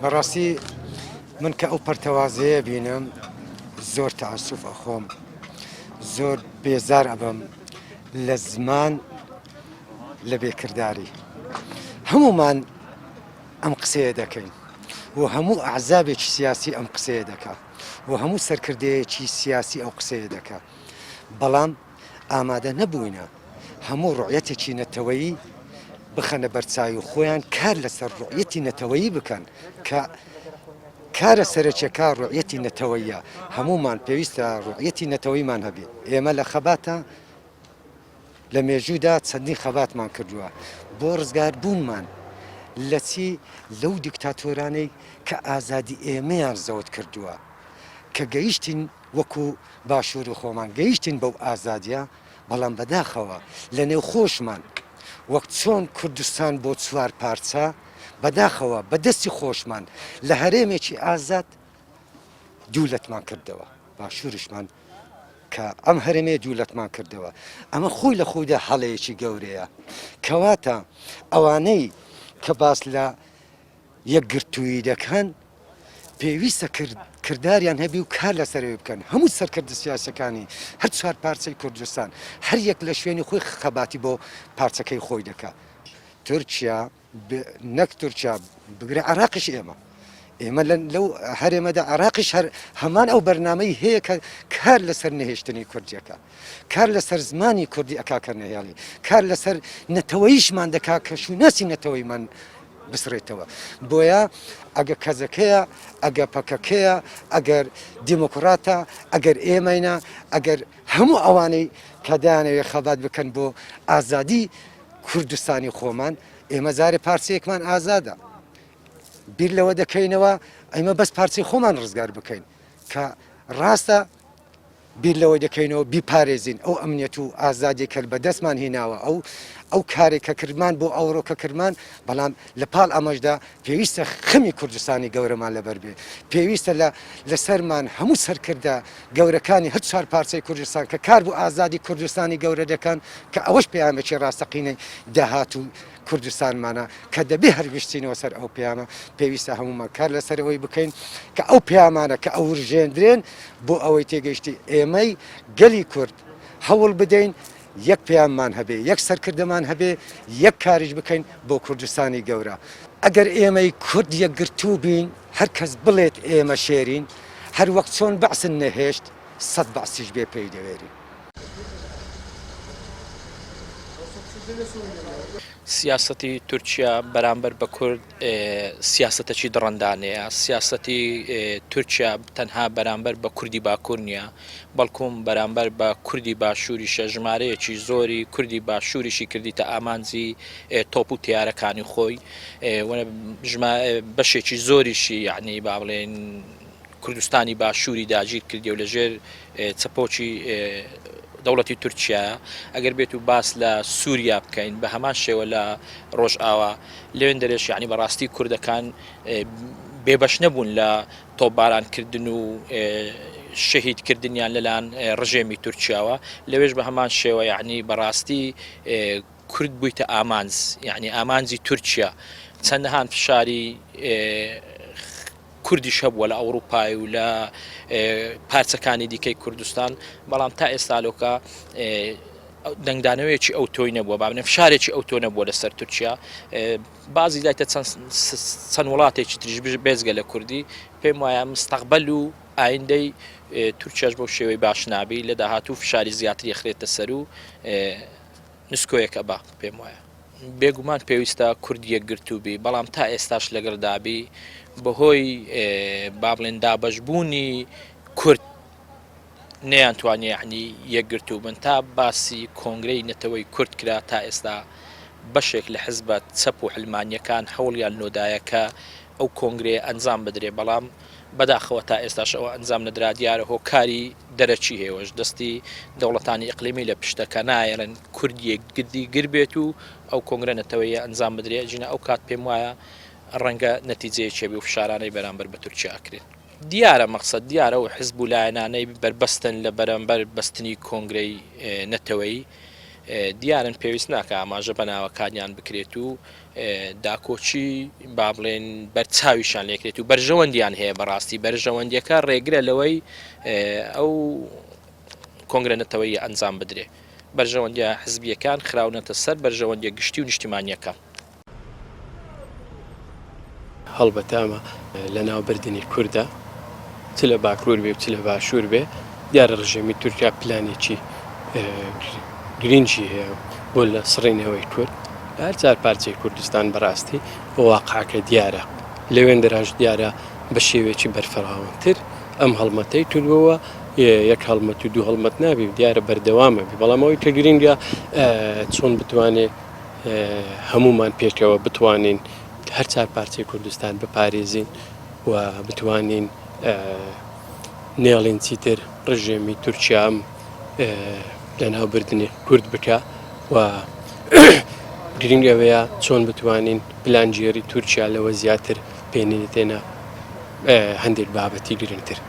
بەڕاستی من کە ئەو پەرتەوازەیە بینم زۆر تەئەسوف ئەخۆم زۆر بێزار ئەبم لە زمان لە بێکرداری هەمومان ئەم قسەیە دەکەین و هەموو ئەحزابێکی سیاسی ئەم قسەیە دەکا و هەموو سەرکردەیەکی سیاسی ئەو قسەیە دەکا بەڵام ئامادە نەبووینە هەموو ڕوعیەتێکی نەتەوەیی بخەنە بەرچاوی خۆیان کار لەسەر ڕوعیەتی نەتەوەیی بکەن کە کارە سەرەکیەکە ڕوعیەتی نەتەوەیە هەمومان پێویستە ڕوعیەتی نەتەوەیمان هەبێت ئێمە لە خەباتە لە مێژوودا چەندین خەباتمان کردووە بۆ ڕزگاربوونمان لە چی لەو دیکتاتۆرانەی کە ئازادی ئێمەیان زەوت کردووە کە گەیشتین وەکو باشوور و خۆمان گەیشتین بەو ئازادیە بەڵام بەداخەوە لە نێو خۆشمان وەک چۆن کوردستان بۆ چوار پارچە بەداخەوە بە دەستی خۆشمان لە هەرێمێکی ئازاد دوو لەتمان کردەوە باشوورشمان کە ئەم هەرێمەیە دوو لەتمان کردەوە ئەمە خۆی لە خۆیدا هەڵەیەکی گەورەیە کەواتە ئەوانەی کە باس لە یەکگرتوویی دەکەن پێویستە کرداریان هەبی و کار لەسەرەوەی بکەن هەموو سەرکردە سیاسەکانی هەر چوار پارچەی کوردستان هەر یەک لە شوێنی خۆی خەباتی بۆ پارچەکەی خۆی دەکات تورکیا نەک تورکیا بگرە عێراقیش ئێمە ئێمە لەو هەرێمەدا عێراقیش هەر هەمان ئەو بەرنامەی هەیە کە کار لەسەر نەهێشتنی کوردیەکە کار لەسەر زمانی کوردی ئەکا کە نەهێڵی کار لەسەر نەتەوەیشمان دەکا کە شوناسی نەتەوەیمان بسڕێتەوە بۆیە ئەگە کەزەکەیە ئەگە پەکەکەیە ئەگەر دیموکراتە ئەگەر ئێمەینە ئەگەر هەموو ئەوانەی کە دایانەوێ خەبات بکەن بۆ ئازادی کوردستانی خۆمان ئێمە جارێ پارچەیەکمان ئازادە بیر لەوە دەکەینەوە ئەمە بەس پارچەی خۆمان ڕزگار بکەین کە ڕاستە بیر لەوە دەکەینەوە بیپارێزین ئەو ئەمنیەت و ئازادی کە بەدەستمان هیناوە ئەو ئەو کارێک کە کردمان بۆ ئەوڕۆ کە کردمان بەڵام لە پاڵ ئەمەشدا پێویستە خەمی کوردستانی گەورەمان لەبەر بێ پێویستە لە لەسەرمان هەموو سەرکردە گەورەکانی هەر چوار پارچەی کوردستان کە کار بۆ ئازادی کوردستانی گەورە دەکەن کە ئەوەش پەیامێکی ڕاستەقینەی داهاتوو کوردستانمانە کە دەبێ هەر بشچینەوە سەر ئەو پەیامە پێویستە هەموومان کار لەسەر ئەوەی بکەین کە ئەو پەیامانە کە ئەورژێندرێن بۆ ئەوەی تێگەیشتی ئێمەی گەلی کورد هەوڵ بدەین یەک پەیاممان هەبێ، یەک سەرکردەمان هەبێ، یەک کاریش بکەین بۆ کوردستانی گەورە. ئەگەر ئێمەی کورد یەکگرتوو بین، هەر کەس بڵێت ئێمە شێرین، هەر وەک چۆن بەعسن نەهێشت، سەت بەعسیش بێ پێی دەوێرین. سیاسەتی تورکیا بەرامبەر بە کورد سیاسەتەکی دڕندانەیە، سیاسەتی تورکیا تەنها بەرامبەر بە کوردی باکوور نییە، بەڵکوم بەرامبەر بە کوردی باشووریشە، ژمارەیەکی زۆری کوردی باشووریشی کردیتە ئامانجی تۆپ و تەیارەکانی خۆی، بەشێکی زۆریشی یەعنی با بڵێین کوردستانی باشووری داگیر کردی و لەژێر چەپۆکی دەوڵەتی تورکیایە. ئەگەر بێت و باس لە سووریا بکەین بە هەمان شێوە لە ڕۆژئاوا لەوێندەرێش یەعنی بەڕاستی کوردەکان بێبەش نەبوون لە تۆپباران کردن و شەهید کردنیان لەلایەن ڕژێمی تورکیاوە لەوێش بە هەمان شێوە یعنی بەڕاستی کورد بوویتە ئامانج یعنی ئامانجی تورکیا چەندەهان فشاری کوردیش هەبووە لە ئەوروپای و لە پارچەکانی دیکەی کوردستان بەڵام تا ئێستالۆکە دەنگدانەوەیەکی ئەو تۆی نەبووە بابنە فشارێکی ئەو تۆ نەبووە لەسەر تورکیا بازی دایتە چەند وڵاتێکی تریش بێجگە لە کوردی پێم وایە مستەقبەل و ئایندەی تورکیاش بەو شێوەی باش نابی لە داهاتوو فشاری زیاتری ئەخرێتە سەر و نسکۆیەک ئەبا پێم وایە. بێگومان پێویستە کورد یەکگرتوو بی بەڵام تا ئێستاش لەگەڵ دابی بەهۆی با بڵێن دابەشبوونی کورد نەیانتوانی یەعنی یەکگرتوو بن تا باسی کۆنگرەی نەتەوەی کورد کرا تا ئێستا بەشێک لە حزبە چەپ و علمانیەکان هەوڵیان لۆدایە کە ئەو کۆنگرەیە ئەنجام بدرێ بەڵام بەداخەوە تا ئێستاش ئەوە ئەنجام نەدرا دیارە هۆکاری دەرەکی هەیەوەش دەستی دەوڵەتانی ئیقلیمی لە پشتە کە نایەڵێن کورد یەکگردی گر بێت و ئەو کۆنگرە نەتەوەیە ئەنجام بدرێ ئەگینا ئەو کات پێم وایە ڕەنگە نەتیجەیەکی هەبێ و فشارانەی بەرامبەر بە تورکیا ئەکرێن. دیارە مەقسەد دیارە ئەو حزب و لایەنانەی بەربەستن لە بەرامبەر بەستنی کۆنگرەی نەتەوەیی. دیارن پێویست ناکا ئاماژە بە ناوەکانیان بکرێت و داکۆکی با بڵێن بەرچاویشان لێکرێت و بەرژەوەندیان هەیە بەڕاستی بەرژەوەندیەکە ڕێگرە لەوەی ئەو کۆنگرە نەتەوەیی ئەنجام بدرێ بەرژەوەندیە حزبیەکان خراونەتە سەر بەرژەوەندیە گشتی و نیشتیمانیەکان. هەڵبەتە ئەمە لەناوبردنی کوردە چ لە باکوور بێ و چ لە باشوور بێ، دیارە ڕژێمی تورکیا پلانێکی گرینگی هەیە بۆ لە سڕینەوەی کورد لە هەر چار پارچەی کوردستان بەڕاستی واقعەکە دیارە لەوێندراش دیارە بە شێوەیەکی بەرفراوانتر ئەم هەڵمەتەی کردووە یەک هەڵمەت و دوو هەڵمەت نابی دیارە بەردەوامە بی بەڵام ئەوەی کە گرینگە چۆن بتوانێت هەموومان پێکەوە بتوانین هەر چار پارچەی کوردستان بپارێزین و بتوانین نێڵین چیتر ڕژێمی تورکیا ئەم لەناوبردنی کورد بکە و گرنگ ئەوەیە چۆن بتوانین پلانگێری تورکیا لەوە زیاتر پێنێتێنە هەندێک بابەتی گرنگتر.